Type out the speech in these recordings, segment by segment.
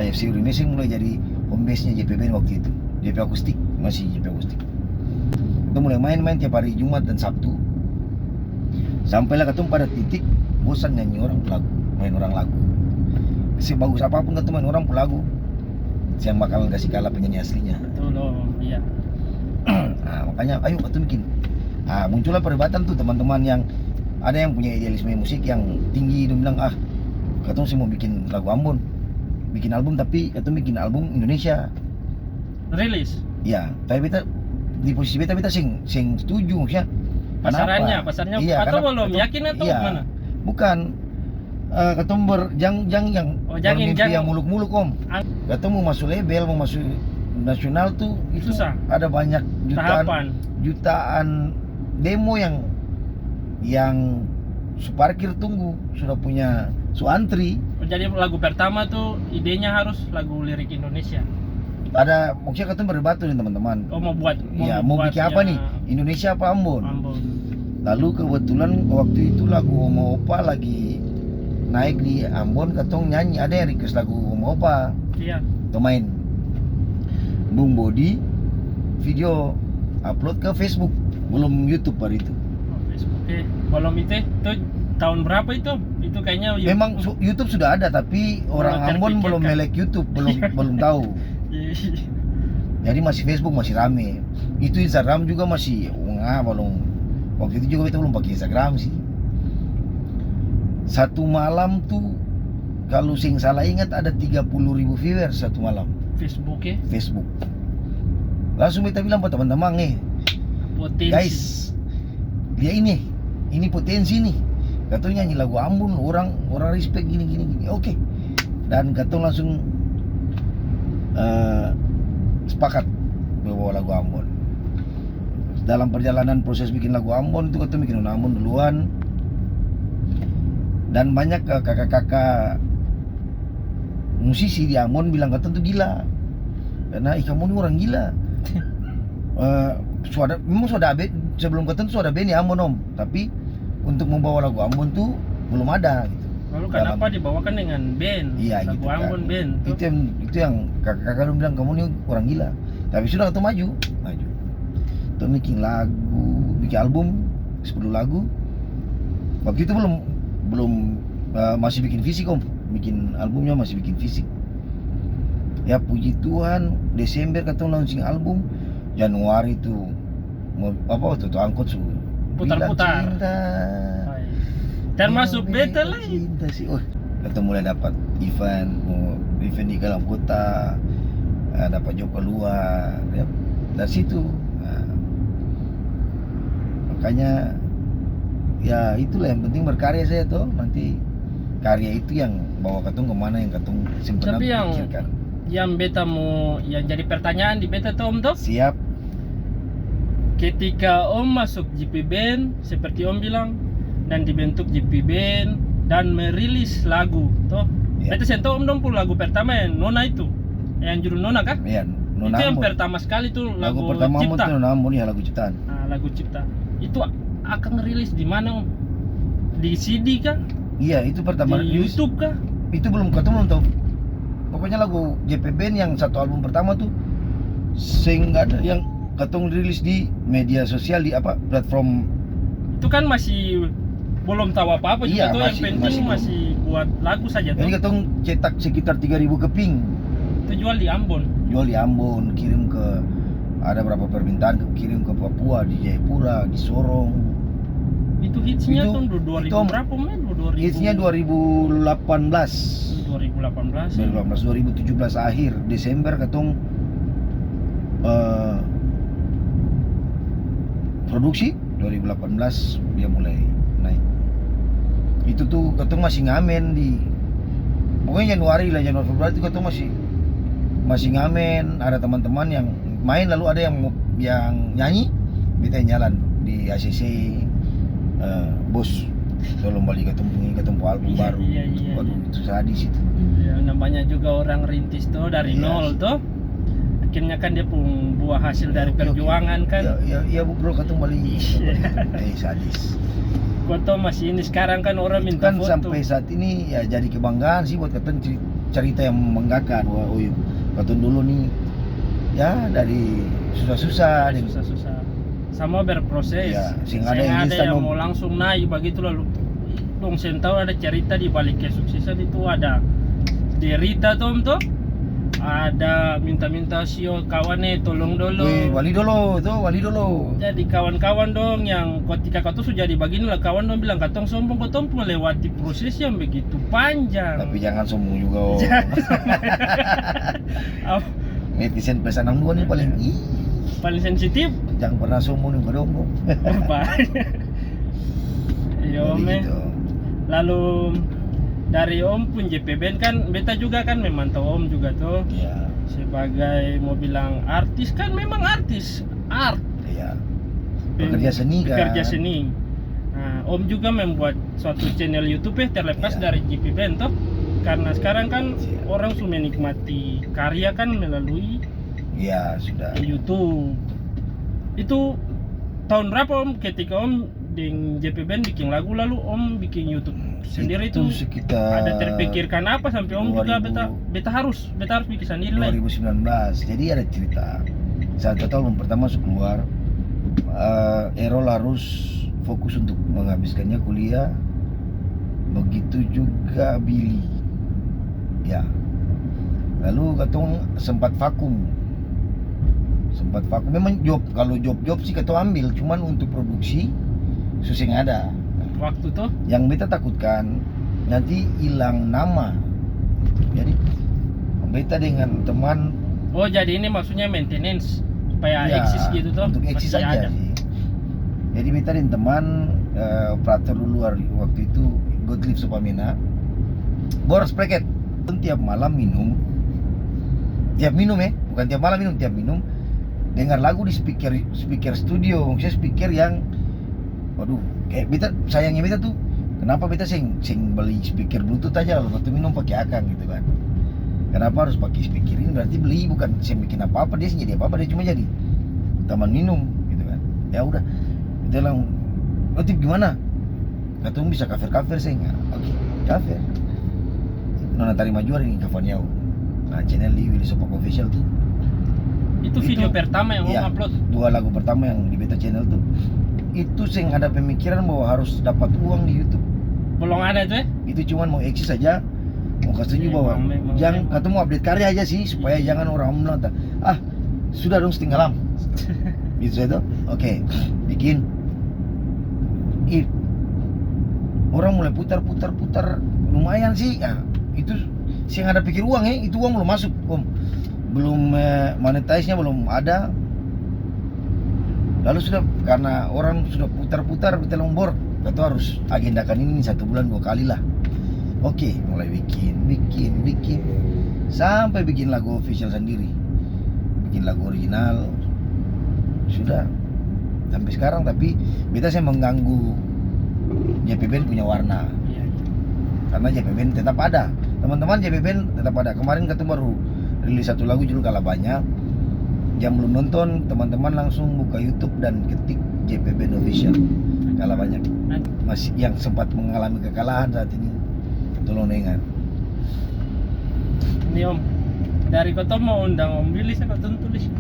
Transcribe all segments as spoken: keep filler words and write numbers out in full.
F C Uri Meseng mulai jadi home base-nya J P Band waktu itu. J P Akustik, masih J P Akustik. Katong mulai main-main tiap hari Jumat dan Sabtu. Sampailah katong pada titik bosan nyanyi orang pung lagu, main orang lagu. Sebagus apapun katong main orang pung lagu, seng bakalan kasi kalah penyanyi aslinya. Betul, Om. Iya. Ah, makanya, ayo katong bikin. Ah, muncullah perdebatan tuh teman-teman yang ada yang punya idealisme musik yang tinggi, dong bilang, "Ah, katong seng mau bikin lagu Ambon, bikin album, tapi katong bikin album Indonesia." Rilis? Ya, tapi beta, di posisi beta, beta seng, seng setuju, maksudnya, kenapa? Pasarannya, pasarnya, iya, atau karena belum katong, yakin atau, iya, gimana? Bukan. Eh, katong ber-, jang, jang yang, oh, jang yang, bermimpi jang yang muluk-muluk, Om. Ang- Katong mau masuk label, mau masuk nasional tuh, itu susah. Ada banyak jutaan, tahapan, jutaan demo yang, yang su parkir tunggu, sudah punya su antri. Oh, jadi lagu pertama tuh idenya harus lagu lirik Indonesia? Ada, maksudnya katong berdebatu nih, teman-teman. Oh, mau buat, mau, iya, mau bikin apa nih? Indonesia apa Ambon? Ambon. Lalu kebetulan waktu itu lagu Oma Opa lagi naik di Ambon, katong nyanyi, ada yang request lagu Oma Opa. Iya. Katong main. Bung Bodi video upload ke Facebook, belum YouTube baru itu. Oh, Facebook, oke. Belum itu, itu tahun berapa itu? Itu kayaknya YouTube. Memang su-, YouTube sudah ada, tapi orang Ambon belum terpikirkan. Melek YouTube, belum, belum tahu. Iya, iya. Jadi masih Facebook, masih rame. Itu Instagram juga masih, wah, belum. Waktu itu juga beta belum pakai Instagram sih. Satu malam tuh, kalau seng salah ingat, ada tiga puluh ribu viewer satu malam. Facebook, ya? Facebook. Langsung beta bilang pa tamang-tamang, "Eh, potensi. Guys, lia ini, ini potensi nih. Katong nyanyi lagu Ambon, orang, orang respect gini, gini, gini." Oke. Dan katong langsung, eh, sepakat bawa lagu Ambon. Dalam perjalanan proses bikin lagu Ambon itu, katong bikin lagu Ambon duluan. Dan banyak, eh, kaka-kaka musisi di Ambon bilang katong tuh gila. Karena, "Ih, kamu ini orang gila." Eh, su ada, memang su ada be-, sebelum katong tuh su ada band di Ambon, Om. Tapi untuk membawa lagu Ambon tuh belum ada gitu. Lalu kenapa dibawakan dengan band? Iya, lagu gitu kan. Ambon band tuh. Itu yang, itu yang kaka-kaka dong bilang, "Kamu ini orang gila." Tapi sudah katong maju, maju. Katong bikin lagu, bikin album, sepuluh lagu. Waktu itu belum, belum, eh, masih bikin fisik, Om. Bikin albumnya masih bikin fisik. Ya, puji Tuhan, Desember katong launching album, Januari tuh, mo-, apa, waktu itu angkot su putar-putar. Bilang cinta. Termasuk beta lai. Cinta sih. Oh, katong mulai dapat event, mo-, event di dalam kota, eh, dapat job keluar, ya. Dari situ. Nah, makanya, ya, itulah yang penting berkarya saja, toh. Nanti karya itu yang bawa katong kemana yang katong seng pernah pikirkan. Tapi yang, yang beta mo, yang jadi pertanyaan di beta, toh, Om, toh? Siap. Ketika Om masuk J P Band, seperti Om bilang, dan dibentuk J P Band, dan merilis lagu, toh. Iya. Beta seng tau Om dong pung lagu pertama yang Nona itu, yang judul Nona kah? Iya, Nona Ambon. Itu yang pertama sekali tuh lagu cipta. Lagu pertama Ambon tuh Nona Ambon, iya, lagu ciptaan. Ah, lagu cipta. Itu akang rilis di mana, Om? Di C D kah? Iya, itu pertama rilis. Di YouTube kah? Itu belum, katong belum tau. Pokoknya lagu J P Band yang satu album pertama tuh seng ada yang katong rilis di media sosial, di apa, platform. Itu kan masih belum tau apa-apa juga. Iya, tuh, yang penting masih buat lagu saja tuh. Jadi katong cetak sekitar tiga ribu keping. Itu jual di Ambon? Jual di Ambon, kirim ke, ada berapa permintaan, kirim ke Papua, di Jayapura, di Sorong. Itu hitsnya tahun dua ribu berapa, men? Dua ribu. Hitsnya dua ribu delapan belas. Dua ribu delapan belas, ya? Dua ribu delapan belas, dua ribu tujuh belas akhir, Desember katong, eh, produksi, dua ribu delapan belas dia mulai naik. Itu tuh katong masih ngamen di, pokoknya Januari lah, Januari, Februari itu katong masih, masih ngamen, ada teman-teman yang main, lalu ada yang, yang nyanyi, beta yang jalan di A C C, eh, "Bos, tolong bali katong pung, katong pung album baru." Iya, iya, iya. Waduh, itu sadis itu. Iya, namanya juga orang rintis tuh, dari nol tuh. Akhirnya kan dia pung buah hasil dari perjuangan kan. Iya, iya, iya, bro, katong bali. Iya. Eh, sadis. Kotong masih ini sekarang kan orang minta foto. Itu kan sampai saat ini ya jadi kebanggaan sih buat katong ceri-, Carita yang membanggakan, wah, oh, iya, katong dulu nih, ya, dari susah-susah, dari susah-susah. Sama berproses. Iya, seng ada yang instan, yang mau langsung naik bagitu, lalu dong seng tahu ada cerita di balik kesuksesan itu, ada derita, tom, toh. Ada minta-minta sio kawan, "Eh, tolong dolo." Weh, bali dolo, toh, bali dolo. Jadi kawan-kawan dong yang ketika katong su jadi bagini lah, kawan dong bilang, "Katong sombong, katong pung lewati proses yang begitu panjang." Tapi jangan sombong juga, oh. Jangan sombong. Ap- Netizen plus enam dua nih paling, ih. Paling sensitif. Jangan pernah sombong nih, dong. Oh, banyak. Iya, Om, eh. Begitu. Lalu dari Om pung J P Band kan, beta juga kan memantau Om juga tuh. Iya. Sebagai, mau bilang artis kan, memang artis, art. Iya. Pekerja seni kan. Pekerja seni. Nah, Om juga membuat suatu channel YouTube ya, terlepas dari J P Band toh. Karena sekarang kan orang su menikmati karya kan melalui YouTube. Itu tahun berapa, Om, ketika Om deng J P Band biking lagu, lalu Om biking YouTube sendiri itu, sekitar ada terpikirkan apa sampai Om juga beta, beta harus, beta harus bikin sendiri lai? Dua ribu sembilan belas. Jadi ada cerita. Saat tahun pertama su keluar, eh, Erol harus fokus untuk menghabiskannya kuliah. Begitu juga Billy. Ya. Lalu katong sempat vakum. Sempat vakum. Memang job, kalau job-job sih katong ambil, cuman untuk produksi su seng ada. Waktu tuh? Yang beta takutkan, nanti hilang nama. Jadi, beta dengan teman. Oh, jadi ini maksudnya maintenance, supaya eksis gitu tuh? Untuk eksis aja sih. Jadi, beta deng teman, eh, operator dulu hari, waktu itu, Gottlieb Supamena, Boros Preket. Tiap malam minum, tiap minum, eh, bukan tiap malam minum, tiap minum, dengar lagu di speaker, speaker studio, maksudnya speaker yang Waduh, kaya beta, sayangnya beta tuh, kenapa beta seng, seng beli speaker Bluetooth aja, lalu katong minum pake akang gitu kan. Kenapa harus pake speaker ini? Berarti beli bukan seng bikin apa-apa, dia seng jadi apa-apa, dia cuma jadi taman minum gitu kan. Ya udah, beta bilang, "Bluetooth gimana? Katong bisa cover-cover seng?" "Oke, cover." Nona tarima jua deng Cavaniau. Nah, channel di Willy Sopak Official tuh. Itu video pertama yang Om upload? Iya, dua lagu pertama yang di beta channel tuh. Itu seng ada pemikiran bahwa harus dapat uang di YouTube. Belum ada itu, eh? Itu cuman mau eksis saja, mau kasih tunjuk bahwa memang, memang, jang, katong mau update karya aja sih, supaya jangan orang bilang, "Ah, sudah dong, setengah lam." Gitu saja toh. Oke, bikin. Ih, orang mulai putar, putar, putar, lumayan sih. Ah, itu seng ada pikir uang, eh, itu uang belum masuk, Om. Belum, eh, monetize-nya belum ada. Lalu sudah, karena orang sudah putar-putar, beta bilang, "Bor, katong harus agendakan ini satu bulan dua kali lah." Oke, mulai bikin, bikin, bikin. Sampai bikin lagu official sendiri. Bikin lagu original. Sudah. Sampai sekarang, tapi beta seng mengganggu J P Band punya warna. Iya. Karena J P Band tetap ada. Teman-teman J P Band tetap ada. Kemarin katong baru rilis satu lagu judul Kalah Banyak. Yang belum nonton, teman-teman langsung buka YouTube dan ketik J P Band Official. Kalah Banyak. Masih yang sempat mengalami kekalahan saat ini, tolong dengar. Ini, Om, dari katong mau undang Om Willy, sa katong tulis.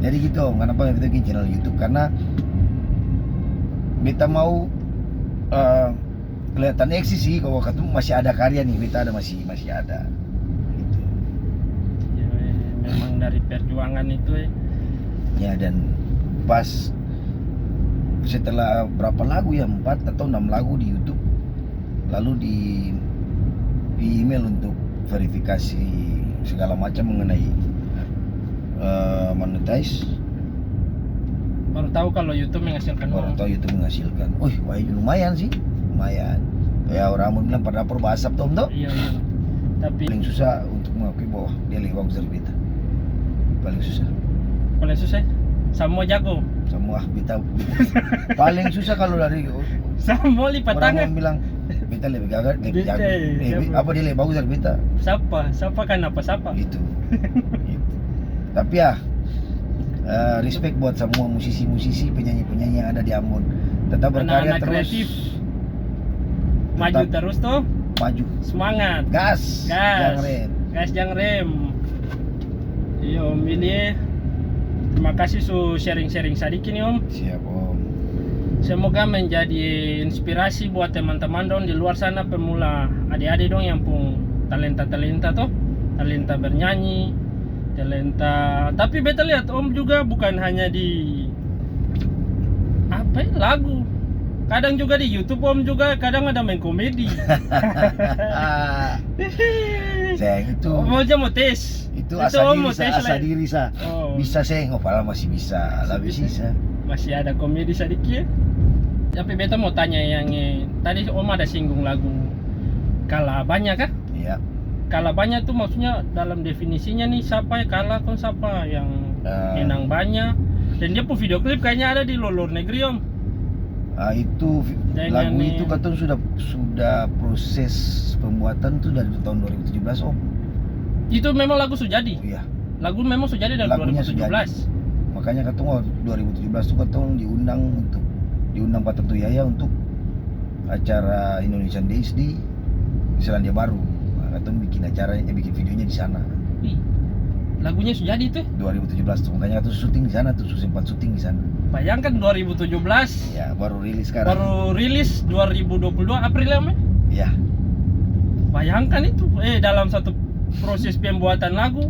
Jadi gitu, Om, kenapa beta bikin channel YouTube? Karena beta mau, eh, kelihatan eksis sih, kalau katong masih ada karya nih, beta ada, masih, masih ada. Gitu. Ya, memang dari perjuangan itu, eh. Ya, dan pas setelah berapa lagu ya, empat atau enam lagu di YouTube, lalu di, di email untuk verifikasi segala macam mengenai, eh, monetize. Baru tahu kalau YouTube menghasilkan uang. Baru tahu YouTube menghasilkan. Wih, wah, lumayan sih, lumayan. Ya, orang mau bilang pada dapur basap, Tom, toh? Iya, iya. Tapi paling susah untuk mengakui bahwa dia lebih bagus dari beta. Paling susah. Paling susah? Samua jago. Samua, ah, beta. Paling susah kalau dari orang mau bilang, "Beta lebih gagah, lebih jago." Eh, apa, dia lebih bagus dari beta? Sapa? Sapa, kanapa sapa? Gitu. Gitu. Tapi ya, eh, respect buat semua musisi-musisi, penyanyi-penyanyi yang ada di Ambon. Tetap berkarya terus. Anak-anak kreatif. Maju terus to. Maju. Semangat. Gas. Gas. Jang rem. Gas jang rem. Iyo, Om Willy. Terima kasih su sharing-sharing sadiki nih, Om. Siap, Om. Semoga menjadi inspirasi buat teman-teman dong di luar sana, pemula, ade-ade dong yang pung talenta-talenta to, talenta bernyanyi, talenta. Tapi beta lihat Om juga bukan hanya di apa ya, lagu. Kadang juga di YouTube Om juga kadang ada main komedi. Seng, itu. Om aja mau tes. Itu asa diri sa, asa diri sa. Oh. Bisa seng, oh, padahal masih bisa, lah bisa. Masih ada komedi sadiki. Tapi beta mau tanya yang, eh, tadi Om ada singgung lagu Kalabanya kah? Iya. Kalabanya tuh maksudnya dalam definisinya nih, sapa ya kala kong sapa yang menang banya? Dan dia pung video klip kayaknya ada di luar negeri, Om. Ah, itu vi-, lagu itu katong sudah, sudah proses pembuatan tuh dari tahun dua ribu tujuh belas, Om. Itu memang lagu su jadi? Iya. Lagu memang su jadi dari dua ribu tujuh belas? Lagunya su jadi. Makanya katong waktu dua ribu tujuh belas tuh katong diundang untuk, diundang Pa Tantu Yaya untuk acara Indonesian Days di Selandia Baru. Nah, katong bikin acaranya, eh, bikin videonya di sana. Ih, lagunya su jadi tuh? Dua ribu tujuh belas tuh, makanya katong syuting di sana tuh, su sempat syuting di sana. Bayangkan dua ribu tujuh belas. Ya, baru rilis sekarang. Baru rilis dua ribu dua puluh dua April ya, Om? Ya. Bayangkan itu, eh, dalam satu proses pembuatan lagu,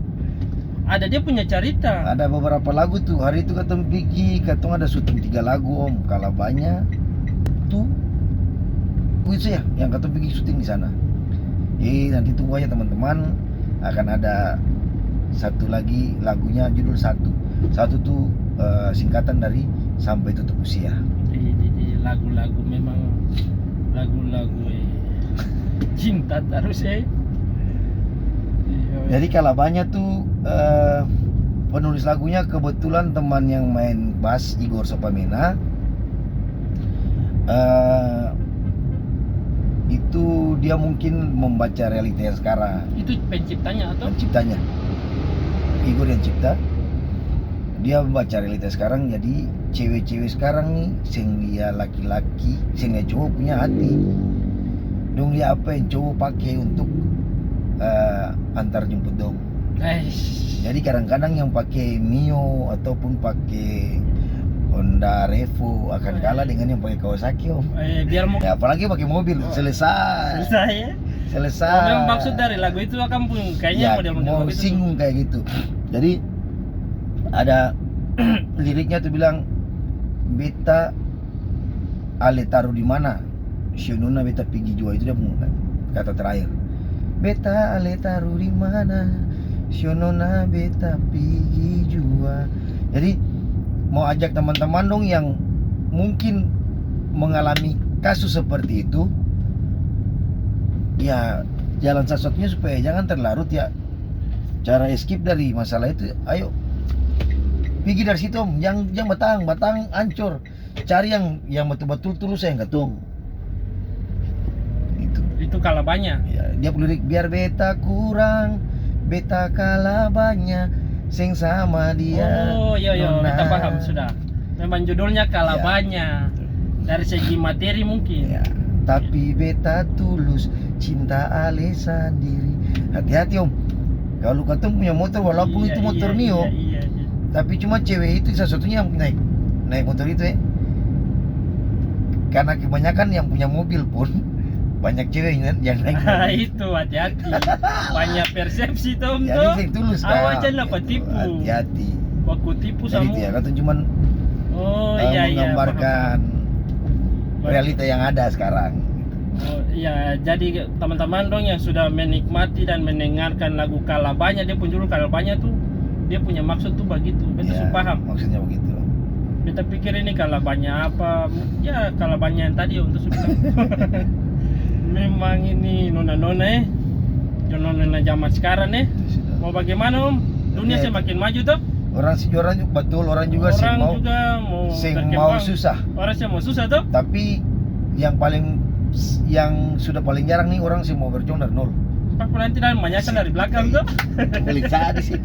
ada dia punya carita. Ada beberapa lagu tuh, hari itu katong pigi, katong ada syuting tiga lagu, Om. Kalabanya tuh, itu ya, yang katong pigi syuting di sana. Jadi nanti tunggu aja teman-teman, akan ada satu lagi lagunya judul Satu. Satu tuh, eh, singkatan dari Sampai Tutup Usia. Di, di, di lagu-lagu memang lagu-lagu, eh, cinta terus, eh. Iya. Jadi Kalabanya tuh, eh, penulis lagunya kebetulan teman yang main bass, Igor Sopamena. Eh, itu dia mungkin membaca realita yang sekarang. Itu penciptanya atau? Penciptanya. Igor yang cipta. Dia baca realita sekarang, jadi cewe-cewe sekarang nih, seng lia laki-laki, seng lia cowok punya hati. Dong lia apa yang cowok pake untuk, eh, antar jemput dong. Eish. Jadi kadang-kadang yang pake Mio ataupun pake Honda Revo akan kalah dengan yang pake Kawasaki, Om. Eh, biar mau. Ya, apalagi pake mobil, selesai. Selesai, ya? Selesai. Oh, memang maksud dari lagu itu akang pung kayaknya model-model mau begitu. Singgung kayak gitu. Jadi, ada liriknya tuh bilang, "Beta ale taru di mana? Sio nona beta pigi jua." Itu dia pung kata terakhir. "Beta ale taru di mana? Sio nona beta pigi jua." Jadi, mau ajak teman-teman dong yang mungkin mengalami kasus seperti itu, ya, jalan satu-satunya supaya jangan terlarut, ya, cara escape dari masalah itu, ayo, pigi dari situ, Om. Jang, jang batahang, batahang ancor. Cari yang, yang batul-batul tulus sayang katong. Gitu. Itu Kalabanya? Ya, dia pung lirik, "Biar beta kurang, beta kalah banya, seng sama dia." Oh, iya, iya, beta paham sudah. Memang judulnya Kalabanya. Ya, betul. Dari segi materi mungkin. Ya, tapi beta tulus, cinta ale sandiri. Hati-hati, Om. Kalu katong punya motor, walaupun itu motor Mio, iya, iya, iya, iya. Tapi cuma cewe itu satu-satunya yang naik, naik motor itu, eh. Karena kebanyakan yang punya mobil pun banyak cewe yang, yang naik mobil. Itu hati-hati. Banyak persepsi, Tom, jadi seng tulus, awas jang dapa tipu. Hati-hati. Baku tipu samua. Jadi itu ya, katong cuman, oh, eh, iya, iya, menggambarkan, paham, paham, realita yang ada sekarang. Oh, iya, jadi teman-teman dong yang sudah menikmati dan mendengarkan lagu Kalabanya, dia pung judul Kalabanya tuh, dia punya maksud tuh bagitu. Beta su paham. Iya, maksudnya begitu. Beta pikir ini Kalabanya apa? Ya, Kalabanya yang tadi untuk su bilang. Memang ini nona-nona, eh. Nona-nona zaman sekarang, eh. Itu sudah. Mau bagaimana, Om? Dunia semakin maju, toh? Orang si-, orang ju-, betul, orang juga seng mau, seng mau susah. Orang seng mau susah, toh? Tapi yang paling, yang sudah paling jarang nih, orang seng mau berjuang dari nol. Pak, nanti dari, banyak dari belakang, toh? Paling sadis sih.